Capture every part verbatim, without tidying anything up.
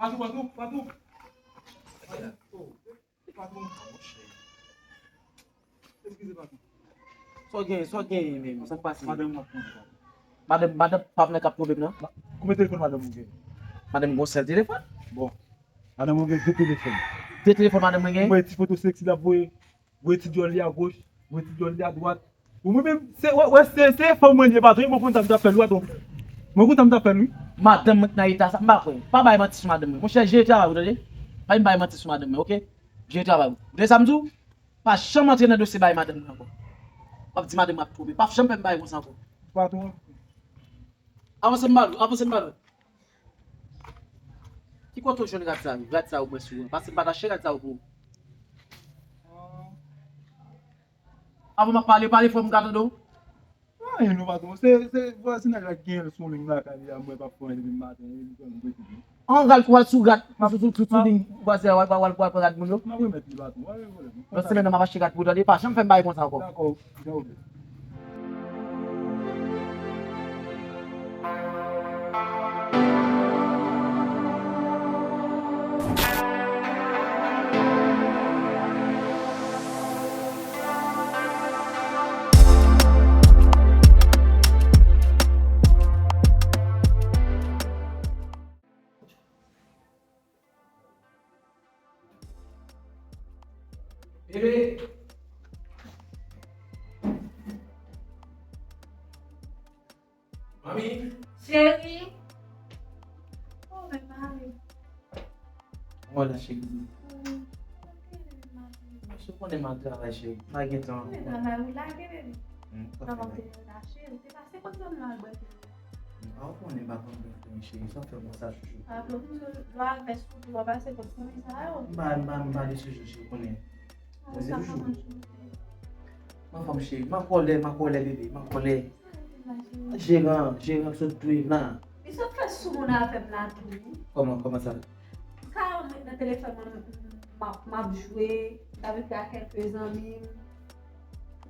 Patwon, patwon, patwon. Patwon. Eskize, patwon. Sa w genyen, sa w genyen menm, sa k pase? Madanm m ap twonpe, patwon. Madanm, madanm pa vle k ap twonpe m nan? Konbyen telefòn madanm ou gen? Madanm m gen yon sèl telefòn. Bon. Madanm ou gen de telefòn. De telefòn madanm mwen gen? Ou wè ti foto seksi l ap voye? Voye ti dyòl li agoch, voye ti dyòl li adwat. Ou mwen menm, se, wè, wè, se, se fanm mwen li ye, patwon, mwen konn sa m t ap fè l, wi, patwon. Mwen konn sa m t ap fè l, wi. Madanm mwen k nan eta sa, m pa kwè. Pa bay manti sou madanm mwen. Monchè, jere travay ou, tande? Pa vin bay manti sou madanm mwen, oke? Jere travay ou. Ou tande sa m di w? Pa janm antre nan dosye bay madanm mwen ankò. W ap di madanm mwen ap twonpe. Pa janm fè m bagay konsa ankò. Patwon. Avanse m ba nou, avanse m ba nou. Ki kote w jwenn rad sa yo? Rad sa yo mwen sou an. Pase m pa t achte rad sa yo pou ou. Avan m ap pale, pale fò m ka tande w. Anyen non, patwon. Se, se vwazinaj la ki genyen l sou liy lakay li a, mwen p ap fè anyen depi maten, li fè m rete. An rad, w al sou rad, sou, sou, sou, sou liy vwazen an, w al, w al, w al pran rad moun yo. M ap remèt li, patwon. Pa gen pwoblèm. Nan semèn nan, m ap achte rad pou ou, tande? Pa janm fè m bagay konsa ankò. Dakò, dakò. Bebe! Manmi! Cheri! Oh, men mari. Mwen la, cheri. Wi. Ou konnen m al travay, cheri. Pa gen tan. Ou travay, ou lage, bebe. Hmm, pa fè lage. Kòman te ye la, cheri? Ou te pase kot zòn nan al bwè te? Ah, ou konnen m pa konn bwè, cheri. Sa fè m konsa, chouchou. Ah, lè w, lè w avè sou, w pase kot fanmi sa yo? M pa, m pa, m pa de sou, cheri, ou konnen. Ah, ou sa pa manjou. M anfòm, cheri. M an kòlè, m an kòlè, bebe. M an kòlè. Jeran, jeran sot touye m la. Li sot fè sou moun avè m la tou, wi. Kòman, kòman sa? Sa yo met nan telefòn mwen, m ap, m ap jwe, m t ap jwe ak kèlke zanmi m.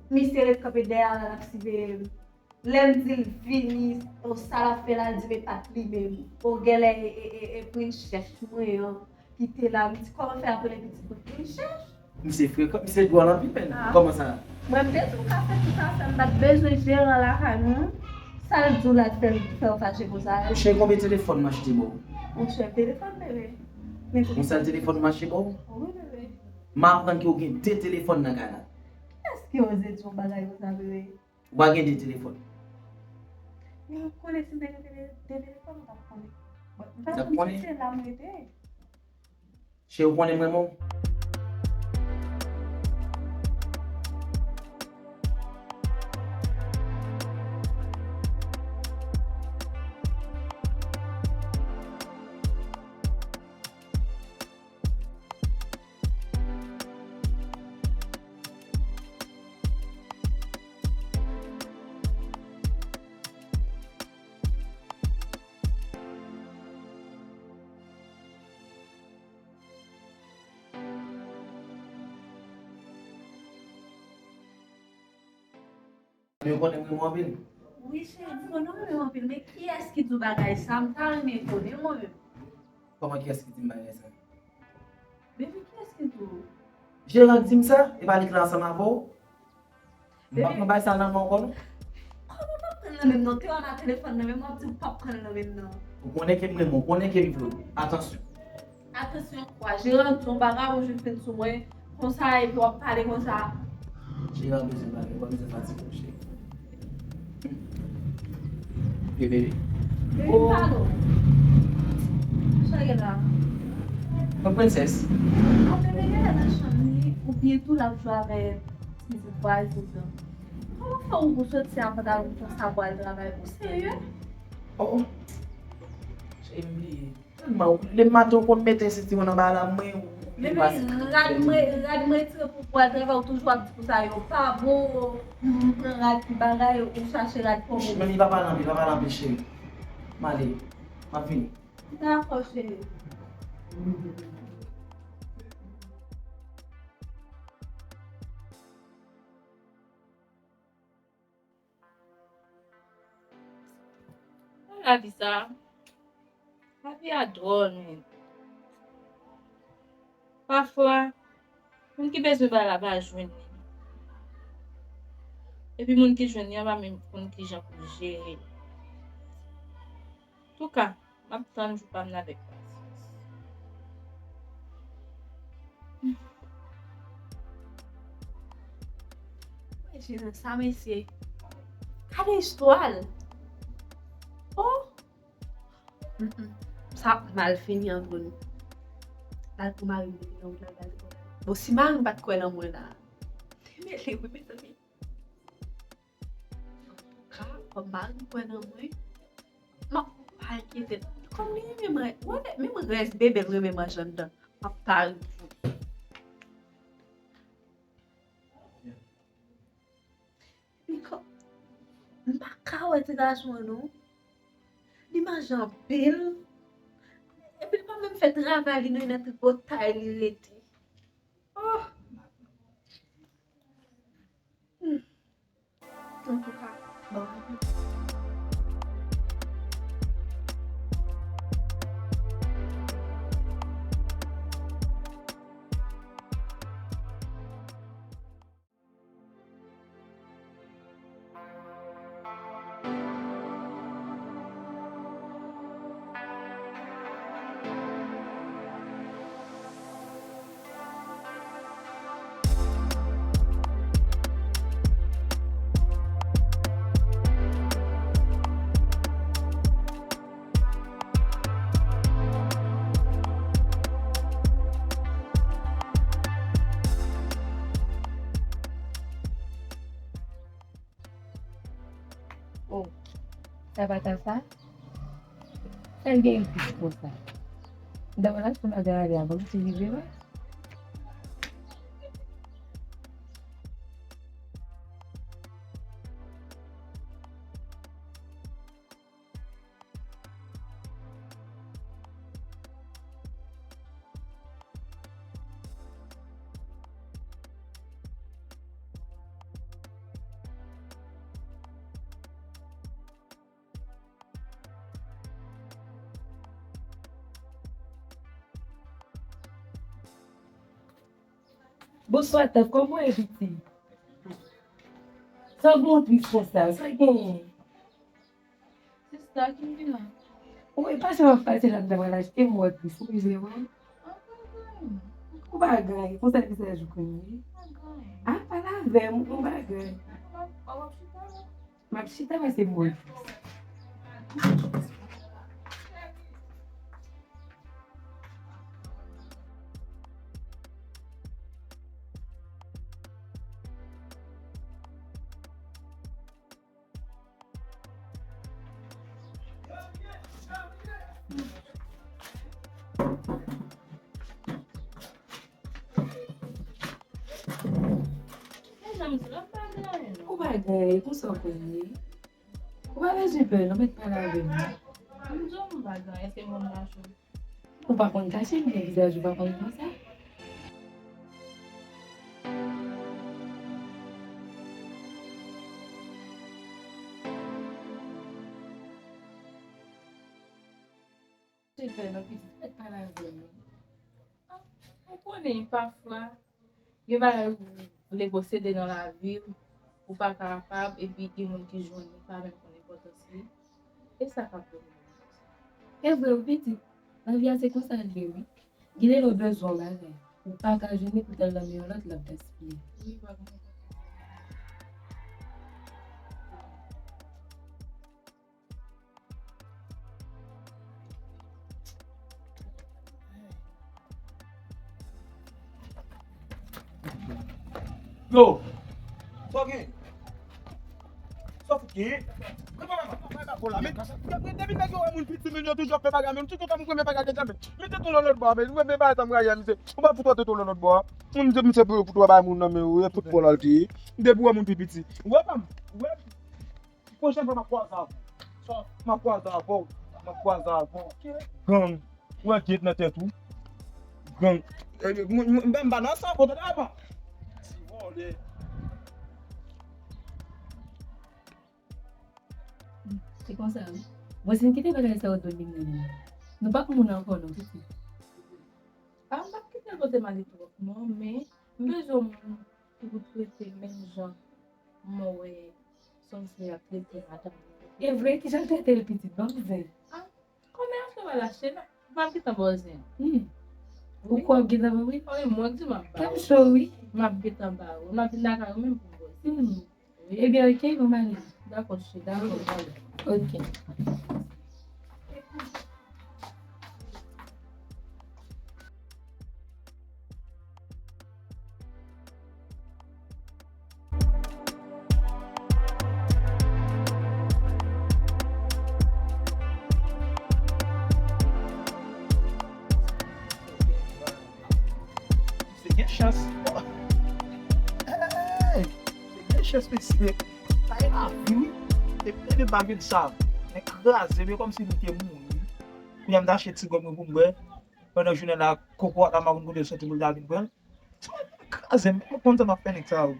Misye ret kanpe dèyè la, l ap siveye m. Lè m di l vini, o sa l ap fè la, l di m e pa t li menm. O genlè e, e, e, e Princess mwen an ki te la. M di, kòman fè ap rele pitit mwen Princess? Misye frekan, misye dwòl anpil, men. Ah. Kòman sa? Mwen, m te di w ka fè tout afè, m pa t bezwen jeran lakay mwen. Sa l di w la k fè, fè w fache konsa? Monchè, konbyen telefòn m achte ba w? Monchè, telefòn, bebe. Men yon sèl telefòn m achte ba w? Wi, bebe. M aprann ke w gen de telefòn nan kay la. Kiyès ki oze di yon bagay konsa, bebe? Ou pa gen de telefòn. Men ou konnen si m te gen de, de telefòn, ou t ap konnen. Bon, m pa konn si se la m rete. Cheri, ou konnen m renmen w. Yo konnen m renmen w anpil. Wi, cheri, m konnen w renmen m anpil, men kiyès ki di w bagay sa? M ta renmen konnen mwen menm. Kòman kiyès ki di m bagay sa? Baby, kiyès ki di w? Jeran di m sa, e pa li k la ansanm avè w? M p ap pran bagay sa nan men w ankò non. Kòman w p ap pran l nan men m nan? Ou te wè m a telefòn nan men m, w ap di w p ap pran l nan men m nan. Ou konnen ke m renmen w, ou konnen ke m vle w. Atansyon. Atansyon kwa? Jeran di yon bagay, ou jis vin sou mwen konsa epi w ap pale konsa. Jeran bezwen pale, ou pa bezwen fatige w, cheri. Vye bebe. Bebe, pale w. Sa gen la? Yon prensès. An, bebe genlè nan chanm li, oubyen tou l ap jwe avèk ti vwazin nan. Kòman fè w, ou soti a pantalon konsa pou al travay? Ou serye? Oh, oh. Cheri, m bliye. Tèlman, le maten ou konn mete sentiman nan bagay la, mwen, ou li pa se. Rad mwen, rad mwen retire pou, pou al travay, ou toujou ap di konsa, yo pa bon, m pran rad ki bagay, ou chache rad pou mwen. Men li pa pale anpil, pa pale anpil, cheri. M ale, m ap vini. Dakò, cheri. Lavi sa, lavi a dwòl, men. Pafwa, moun ki bezwen bagay la pa jwenn li. Epi moun ki jwenn li an pa menm konn kijan pou jere li. Touka, m ap tann jou pa m nan avèk pasyans. Jezi, sa mesye. Gade istwa l. Oh! Mm, mm. Sa ap mal fini antre nou. L al pou mari m mete nan wout la, l al dekote. Bon, si mari m pa t kwè nan mwen la. Te mele, wi, mezanmi. Antouka, fò mari m kwè nan mwen. M ap pa enkyete l. Kòm li renmen mwen, wè, menm rès bebe l renmen manje anndan. M ap pare pou. Li kò-, m pa ka wè ti gason an non. Li manje anpil. Epi li pa menm fè travay li non, nan tripotay li rete. Oh! Hmm. Antouka, bon. Oh, sa pa ta sa? Sa l gen plis konsa? M ta pral achte bagay ale avan misye rive la. Bonswa, Taf, kòman w ye, pitit? Sa w gen w tris konsa? Sa w genyen? Sista, ki m gen la? Ou e pase w ap pase la, m ta pral achte m, ou wè tris, ou bezwen wè m? Ou pa gen anyen. Ou pa gen anyen. Konsa vizaj ou konn ye. A, pale avè m, ou pa gen anyen. M ap chita la. M ap chita pase m wè. Ou pa gen anyen, konsa w konn ye. Ou pa bezwen pè, non, mèt pale avè m. M di w m pa gen anyen, se moun nan cho. Ou pa konn kache m, men vizaj ou pa konn konsa. Te fè nan pitit, mèt pale avè m. Ou konnen pafwa, gen bagay ou vle posede nan lavi w, ou pa kapab, epi gen moun ki jwenn li, pa menm konn enpòtans li. E sa k ap domine. E vre wi pitit, lavi a se konsa l ye wi. Gen lè ou bezwen yon bagay, ou pa ka jwenn li, poutan l nan men yon lòt, l ap gaspiye. Wi, pa gen. Yo! Sa w gen? Sa w fout gen? Depi nèg yo wè moun piti, men yo toujou ap fè bagay, men m toujou ka moun premye bagay ke djamè. Mete tou lòt bò, men mwen men bagay sa m rayi a misye. Ou pa fout wè tou lòt bò. Moun misye, misye pou, pou bagay moun nan men ou, e fout pòl al te ye. Depi w wè moun pi piti. Ou wè pa m? Ou wè? Pwochèn fwa m ap kwaze avè w. M ap kwaze avè w. M ap kwaze avè w. Gang. Ou wè gate nan tèt ou. Gang. Eh, m, m, m, m pa nan sa, kote la pa. Ti vòlè. Se konsa wi. Bon, si n kite bagay sa yo domine nou, nou p ap moun ankò non, pitit. A, m p ap kite l pou Te male twòp non, men m bezwen yon moun ki pou trete menm jan mwen wè Sonsley ap trete madanm li. E vre, kijan l trete l pitit? Ban m zen. Ah, kòman ap fè mal achte la? M ap gentan ba w zen. Hmm. Ou kwè w ap gentan ba m wi? Wi, mwen di m ap ba w. Kèm cho wi. M ap gentan ba w. M ap vin lakay ou menm pou m ba w zen. Hmm. Wi. Ebyen, ok, bon, m ale. Dakò, cheri, dakò, m ale. Ok. Se gen chans. Hey! Se gen chans, mesye. Sa e lavi, wi. Depi, depi m pa vin sa, men kraze m, e kòmsi m te mouri. Kounye a m ta achte ti gòm mwen pou m bwè. Pandan jounen la, kokorat la, m pa konn kote l soti pou l ta vin pran l. Sa kraze m, m konn sa m ap fè nèg sa yo.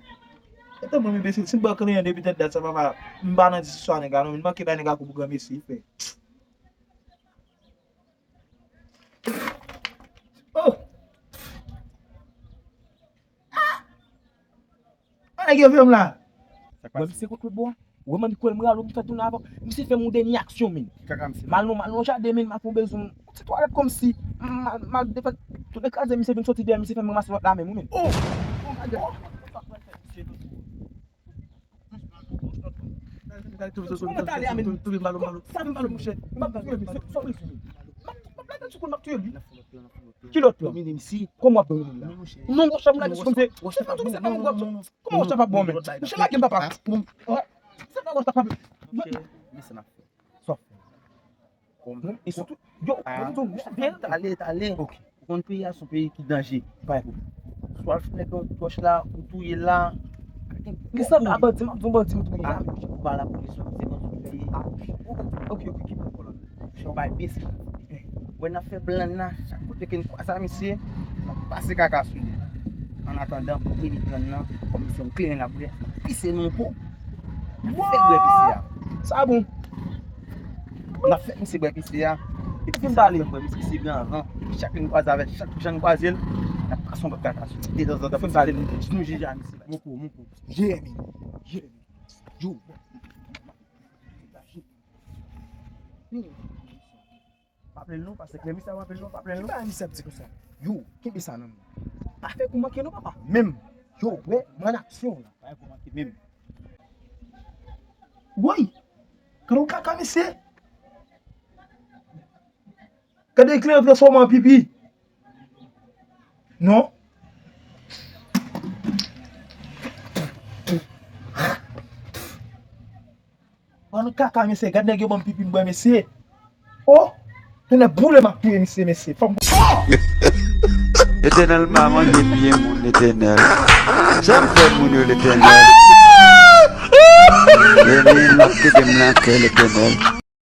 Etan mwen, m enbesil, si m pran kliyan depi tèt dat, sa papa, m pa nan diskisyon a nèg la, non, men m manke bay nèg la kou pou granmesi, fè. Oh! Ann gen fè m la. Sa k pase? Wè misye kot lòt bò a. Wè man kwè m rale w, m fè tounen avè w. Misye fè m yon dènye aksyon, men. Ki kaka misye? M al nan, m al nan jaden, men, m al fè yon bezwen. Yon ti twalèt kòmsi. M al, m al defèt. Tout kraze, misye vin soti dèyè, misye fè m ranmase lòt la menm, wi, men. Oh! Oh my God! Kòman t ale a, men? Sa m pale, monchè. M ap touye misye. Sa w vle di? M ap, m ap lage l sou kou l, m ap touye li. Ki lòt plan? Domine misye. Kòman w ap domine l la? Non, monchè. Non, monchè, m lage l sou kou misye. Kòman w ap bon, men? Monchè, lage m, papa. Bon. Se pa wòch la, papa. Monchè, men sa n ap fè. Sa w ap fè. Kòm. E sitou, yo, ah, mwen di w, men, tale, tale. Ok. Ou konn peyi a se yon peyi ki danje. Pa gen pwoblèm. Swa l fè nèg nan wòch la, ou touye l la. Li sanble a bandi, m ap di w bandi m touye la. Ah, ou ba lapolis, ou se bandi ou touye. Ah, ok, ok, ok, ki pwoblèm? Chan bay bese. Wè n ap fè blann nan, chak kote ke n kwaze a misye, n ap pase kaka sou li. An atandan, pou vini blann nan, kòm misye yon kleren l ap bwè, pise nan yon po. N ap fè l bwè pise a. Sa bon. N ap fè misye bwè pise a. Epi sa n ap fè bwè misye, misye gen anran. Epi chak lè n kwaze avè l, chak jan n kwaze l, n ap pase yon lòt kaka sou li. Detanzantan, pou n pale, nou jije a misye. Mon pou, mon pou. Yeah, man. Yeah, man. Yo. Hmm. Pa plen non, pa se klè misye, pa plen non, pa plen non. Ki bagay misye ap di konsa? Yo, kenbe sa nan men. Pa fè kou manke non, papa. Menm. Yo, wè, mwen an aksyon la. Pa fè kou manke menm. Woy! Gade yon kaka, mesye. Gade kleren transfòme an pipi. Non. Bann kaka, mesye. Gad nèg yo ban m pipi m bwè, mesye. Oh! Tonnè boule m ap touye misye, mesye. Fò m... Letènèl pa manje pye moun, Letènèl. Sa m fè moun yo, Letènèl? Letènèl, m ap kite m nan kè, Letènèl.